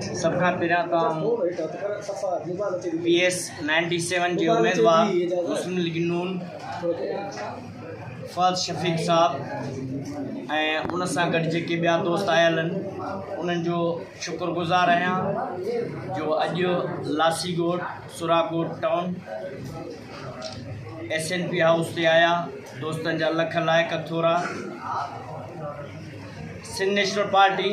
سڀ کان پهريان ته آئون پي ايس 97 جي اميدوار مسلم ليگ نون فهد شفيق صاحب ۽ ان سان گڏ جيڪي ٻيا دوست آيل آهن انهن جو شڪر گذار آهيان جو اڄ لاسي ڳوٺ Sohrab Goth town S N P house تي آيا دوستن جا لک لائق ٿورا. سنڌ نيشنل پارٽي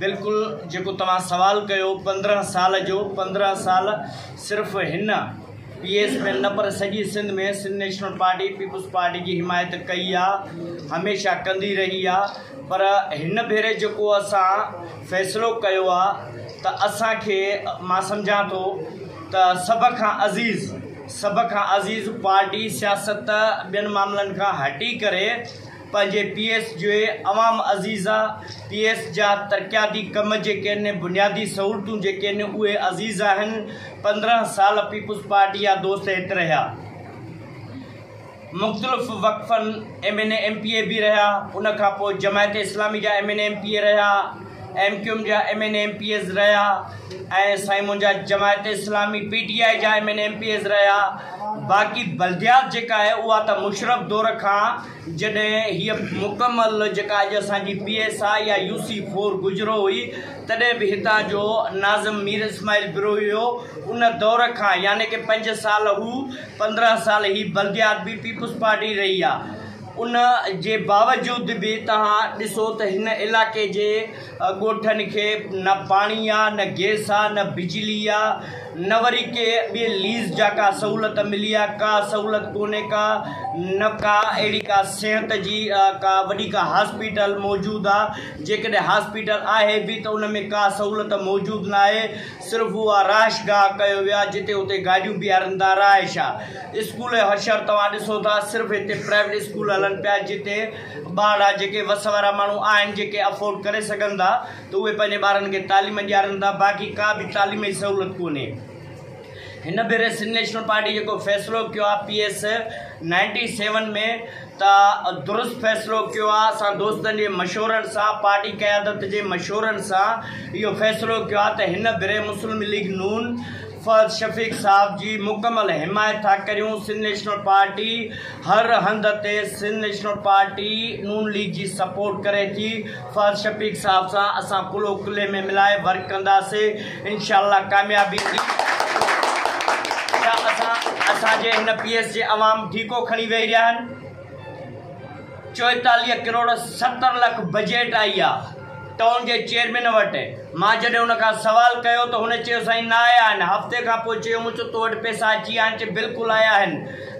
بلڪل جيڪو توهان سوال ڪيو 15 سال جو 15 سال صرف هن پي ايس ۾ نه پر سڄي Sindh ۾ Sindh national party peoples party جي حمايت ڪئي آ هميشه ڪندي رهي آ پر هن ڀيري جيڪو اسان فيصلو ڪيو آ ته اسان کي مان سمجهان ٿو ته سڀ کان عزيز سڀ کان عزيز پارٽي سياست ٻين معاملن کان هٽي ڪري پنهنجي پي ايس جي عوام عزيز آ، پي ايس جا ترقياتي ڪم جيڪي آهن، بنيادي سهولتون جيڪي آهن اهي عزيز آهن، 15 سال پيپلز پارٽي جا دوست هت رهيا، مختلف وقفن M N A M P A به رهيا، ان کان پوء جماعت اسلامي جا M N A M P A رهيا، ايم ڪيو ايم جا M N A M P As رهيا ۽ سائين منهنجا جماعت اسلامي پي ٽي آء جا M N A M P As رهيا، باقي بلديات جيڪا آهي اها ته مشرف دور کان جڏهن هيء مڪمل جيڪا اڄ اسان جي پي ايس I يا يو سي فور گجرو هئي تڏهن به هتان جو ناظم مير اسماعيل بروهي هو ان دور کان يعني ڪه پنج سال هو 15 سال هي بلديات به پيپلز پارٽي رهي آ ان جي باوجود به توهان ڏسو ته هن علائقي جي ڳوٺن کي نه پاڻي آ نه گيس آ نه بجلي آ نه وري ڪي ٻي ليز جا ڪا سهولت ملي آ ڪا سهولت ڪونهي ڪا نه ڪا اهڙي ڪا صحت جي ڪا وڏي ڪا هاسپيٽل موجود آ جيڪڏهن هاسپيٽل آهي به ته ان ۾ ڪا سهولت موجود نه آهي صرف اها رهائش گاهه ڪيو ويو آ جتي اتي گاڏيون بيهارين ٿا رهائش آ اسڪول جو حشر توهان ڏسو ٿا صرف هتي پرائيويٽ اسڪول هلن پيا جتي ٻارڙا جيڪي وس وارا ماڻهو آهن جيڪي افورڊ ڪري سگهن ٿا ته اهي پنهنجي ٻارن کي تعليم ڏيارن ٿا باقي ڪا به تعليم جي سهولت ڪونهي. هن ڀيري سنڌ نيشنل پارٽي جيڪو فيصلو ڪيو آهي پي ايس 97 ۾ ته درست فيصلو ڪيو آهي اسان دوستن جي مشورن سان پارٽي قيادت جي مشورن سان اهو فيصلو ڪيو آهي ته هن ڀيري مسلم ليگ نون فهد شفيق صاحب جي مڪمل حمايت ٿا ڪريون سنڌ نيشنل پارٽي هر هنڌ تي سنڌ نيشنل پارٽي نون ليگ جي سپورٽ ڪري ٿي فهد شفيق صاحب سان اسان ڪلهو ڪلهي ۾ ملائي ورڪ ڪنداسي انشاء الله ڪاميابي ايندي ڇا اسان اسان جي هن پي ايس جي عوام ٺيڪو کڻي ويهي رهيا آهن 44 ڪروڙ 70 لک بجيٽ آئي آ ٽائون جي چيئرمين وٽ مان جڏهن ان کان سوال ڪيو ته هن چيو سائين نه آيا آهن هفتي کان پوء چيو مون چيو تو وٽ پئسا اچي ويا آهن چي بلڪل آيا آهن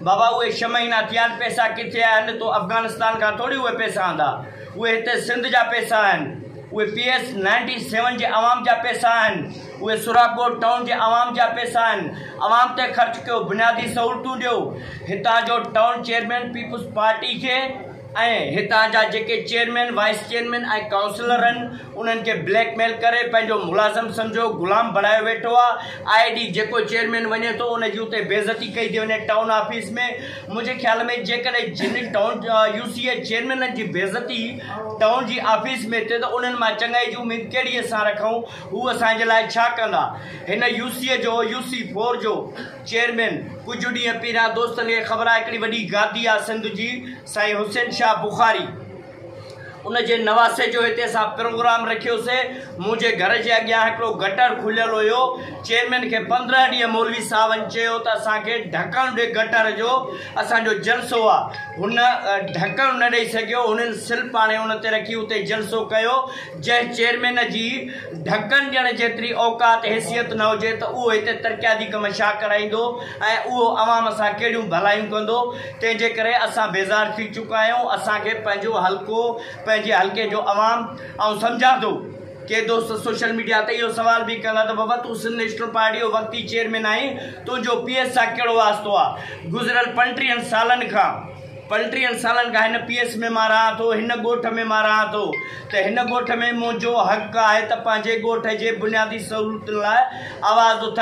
بابا اهي ڇهه مهينا ٿيا آهن پئسا ڪٿي آيا آهن تو افغانستان کان ٿوري اهي پئسا آندا اهي هتي سنڌ جا پئسا آهن اهي پي ايس 97 جي عوام جا پئسا آهن اهي سهراب ڳوٺ ٽائون جي عوام جا پئسا آهن عوام تي خرچ ڪيو بنيادي سهولتون ڏيو هتان جو ٽائون چيئرمين پيپلز پارٽي کي ۽ هتان جا جيڪي چيئرمين، وائيس چيئرمين ۽ ڪائونسلر آهن انهن کي بليڪ ميل ڪري پنهنجو ملازم سمجهو غلام بڻايو ويٺو آهي. آئي ڏينهن جيڪو چيئرمين وڃي ٿو ان جي اتي بيعزتي ڪئي ٿي وڃي ٽائون آفيس ۾ منهنجي خيال ۾ جيڪڏهن جن ٽائون يو سي جي چيئرمينن جي بيعزتي ٽائون جي آفيس ۾ ٿئي ته انهن مان چڱائي جي اميد ڪهڙي اسان رکون هو اسان جي لاء ڇا ڪندا هن يو سي جو يو سي فور جو چيئرمين ڪجهه ڏينهن پهريان دوستن کي خبر آهي هڪڙي وڏي گادي آهي سنڌ جي سائين حسين شاهه بخاري ان جي نواسي جو هتي اسان پروگرام رکيوسي منهنجي گهر جي اڳيان هڪڙو گٽر کليل هيو چيئرمين کي 15 ڏينهن مولوي صاحبن چيو ته اسان کي ڍڪڻ ڏي گٽر جو اسان جو جلسو آ هن ڍڪڻ نه ڏئي سگهيو هنن سلپ آڻي ان تي رکي اتي جلسو ڪيو جنهن چيئرمين جي ڍڪڻ ڏيڻ جيتري اوقات حيثيت نه هجي ته اهو هتي ترقياتي ڪم ڇا ڪرائيندو ۽ اهو عوام سان ڪهڙيون ڀلايون ڪندو تنهن جي ڪري اسان بيزار ٿي چڪا آهيون اسان کي پنهنجو حلقو پنهنجي حلقي جو عوام آئون سمجهان ٿو ڪي دوست سوشل ميڊيا تي اهو سوال به ڪندا ته بابا تون سنڌ نيشنل پارٽي جو وقتي چيئرمين آهين تنهنجو پي ايس سان ڪهڙو واسطو آهي گذريل 35 سالن کان 35 سالن کان هن پي ايس ۾ مان رهان ٿو هن ڳوٺ ۾ مان رهان ٿو ته هن ڳوٺ ۾ منهنجو حق آهي ته پنهنجي ڳوٺ جي بنيادي سهولتن لاء آواز اٿاريان.